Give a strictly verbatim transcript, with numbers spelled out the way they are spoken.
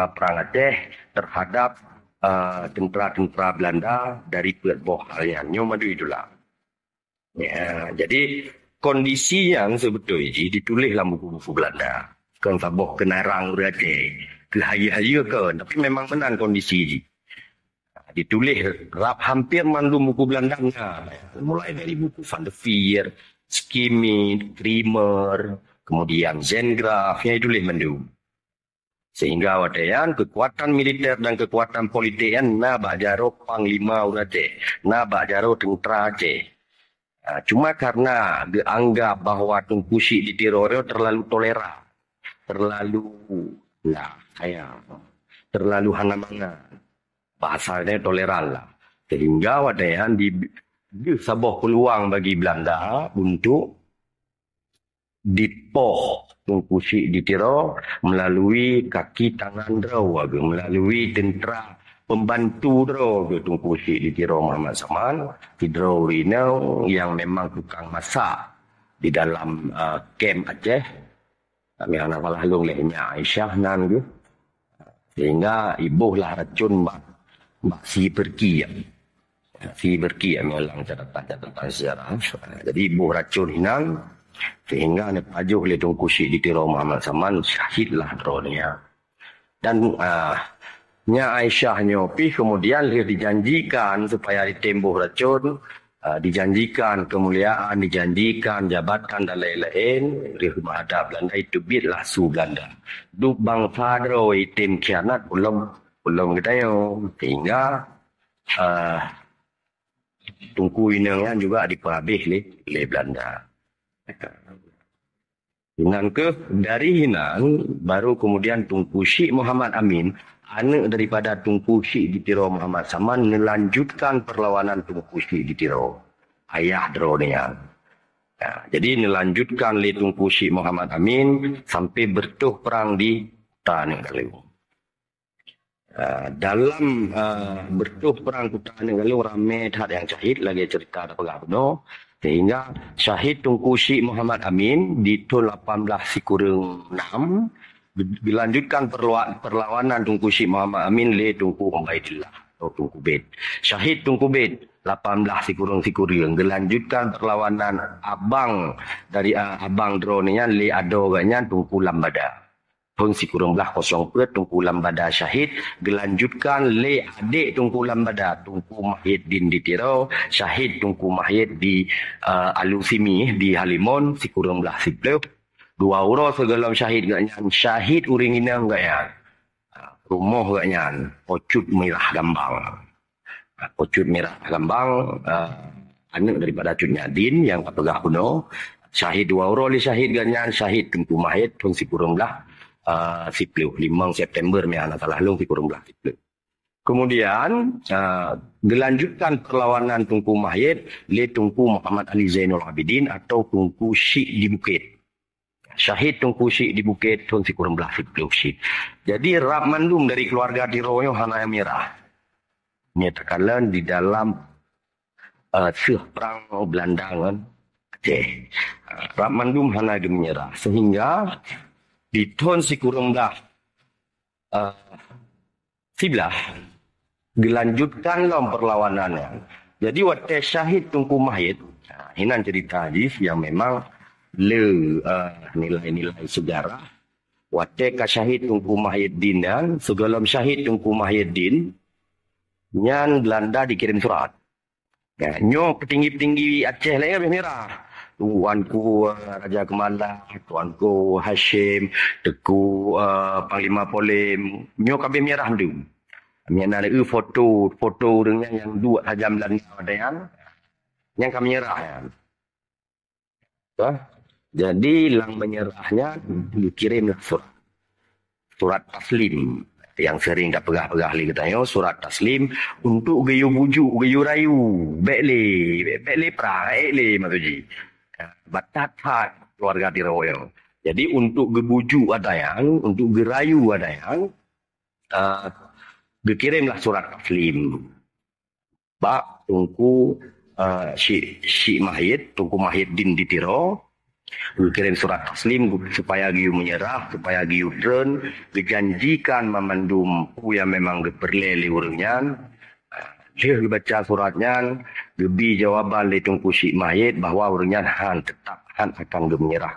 perang Aceh terhadap uh, tentera-tentera Belanda dari peuet boh hal nyan. Nyoe mandum itulah. Ya, jadi kondisi yang sebetul jih dituléh lam buku-buku Belanda. Kon saboh keunarang ureuëng Aceh. Keuhayeue-hayeue kon, tapi memang meunan kondisi jih. Dituléh rab hampir mandum buku Belanda na. Mulai dari buku Van der Veer, Schmidt, Cremer, kemudian Zentgraaff, yang dituléh mandum. Sehingga watée nyan kekuatan militer dan kekuatan politik nyan na bak jaroe panglima ureuëng Aceh, na bak jaroe tentera Aceh. Ha, cuma karena dianggap bahwa Teungku Chik di Tiro nyoe terlalu toleran, terlalu lah, kaya, terlalu hana mangat. Bahasanya toleran lah. Sehingga watée nyan di, di saboh peluang bagi Belanda untuk dipoh Teungku Chik di Tiro melalui kaki tangan droe, melalui tentera pembantu droe Teungku Chik di Tiro Muhammad Saman, sidroe ureuëng inong yang memang tukang masak di dalam uh, kem Aceh. Kami anak malah lung leh nyak Aisyah nan geuh. Sehingga iboh lah racun bak, bak si perki. Si berki ya, mengulang catatan-catatan sejarah. Jadi iboh racun hinan sehingga neupajoh lé Teungku Chik di Tiro Muhammad Saman syahid lah droe nyan. Dan uh, nyak Aisyah nyoe pih kemudian lheueh dijanjikan supaya ditem boh racun, uh, dijanjikan kemuliaan, dijanjikan jabatan dan lain-lain, lheueh menghadap Belanda itu bitlah su Belanda. Dub bangsa droe item khianat ulom ulom geutanyoe sehingga uh, Teungku inong nyan juga dipeurabeh lé, lé Belanda. Hinan keuh dari hinan baru kemudian Teungku Chik Muhammad Amin, aneuk daripada Teungku Chik di Tiro Muhammad Saman, neulanjutkan perlawanan Teungku Chik di Tiro, ayah droe nyan. Nah, jadi neulanjutkan lé Teungku Chik Muhammad Amin sampai bertoh perang di Kuta Aneuk Galeu. Uh, dalam uh, bertoh perang Kuta Aneuk Galeu ramé that yang syahid lagée cerita tapeugah bunoe, sehingga syahid Teungku Chik Muhammad Amin di tahun lapan belas sikureueng enam, dilanjutkan perlawanan Teungku Chik Muhammad Amin lé Teungku Ubaidillah atau Teungku Bet. Syahid Teungku Bet lapan belas sikureueng sikureueng, dilanjutkan perlawanan abang dari uh, abang droe nyan lé adoe geuh nyan Teungku Lambada. Tahun sikureueng blah kosong peuet Teungku Lambada syahid, dilanjutkan lé adek Teungku Lambada, Teungku Mahiddin di Tiro, syahid Teungku Mahid di uh, Alusimi di Halimon sikureueng blah sipleuh. Dua uroe sigohlom syahid geuh nyan, syahid ureuëng inong geuh nyan. Rumoh geuh nyan, Pocut Mirah Gambang. Pocut Mirah Gambang, uh, aneuk daripada Cut Nyadin yang tapeugah bunoe, syahid dua uroe lé syahid geuh nyan, syahid Teungku Mahid tahun sikureueng blah uh, sipleuh, limong September meuhana salah lôn sikureueng blah sipleuh. Kemudian uh, dilanjutkan perlawanan Teungku Mahid lé Teungku Muhammad Ali Zainul Abidin atau Teungku Chik di Bukit. Syahid Teungku Chik di Bukit tahun sikureueng blah sipleuh cit. Jadi rab mandum dari keluarga Tiro nyoe hana mirah. Nyatakan di dalam uh, seuh perang Belanda ngon Aceh. Uh, rab mandum hana geumenyerah sehingga di tahun sikureueng blah uh, siblah dilanjutkan lom perlawanan nyan. Jadi watée syahid Teungku Mahid, hinan cerita jih yang memang le uh, nilai-nilai sejarah. Watée ka syahid Teungku Mahiddin nyan, sigohlom syahid Teungku Mahiddin, nyan Belanda dikirim surat. Ya, nyoe petinggi-petinggi Aceh laén habéh mirah. Tuanku uh, Raja Keumala, Tuanku Hashim, Teungku uh, Panglima Polem, nyoe ka habéh mirah mandum. Meunan na foto, foto ureuëng nyan nyang duek sajan Belanda watée nyan, nyang ka menyerah nyan. Bah, jadi lam menyerah nyan dikirimlah surat. Surat taslim yang sering tapeugah-peugah lé geutanyoe, surat taslim untuk geuyue bujuk, geuyue rayu, bék lé, bék lé prang, ék lé maksud jih. Batat that keluarga Tiro nyoe. Jadi untuk geubujuk ada nyang, untuk geurayu ada nyang, uh, geukirimlah surat taslim bak Teungku uh, Syik, Syik Mahid, Teungku Mahiddin di Tiro, Geukirém surat taslim supaya geuyue meunyeurah, supaya geuyue treun, geujanjikan mamandum peue nyang memang geupeureulée lé ureuëng nyan. Lheueh geubaca surat nyan, geubi jawaban lé Teungku Syik Mayét bahwa ureuëng nyan han, teutap han akan geumeunyeurah.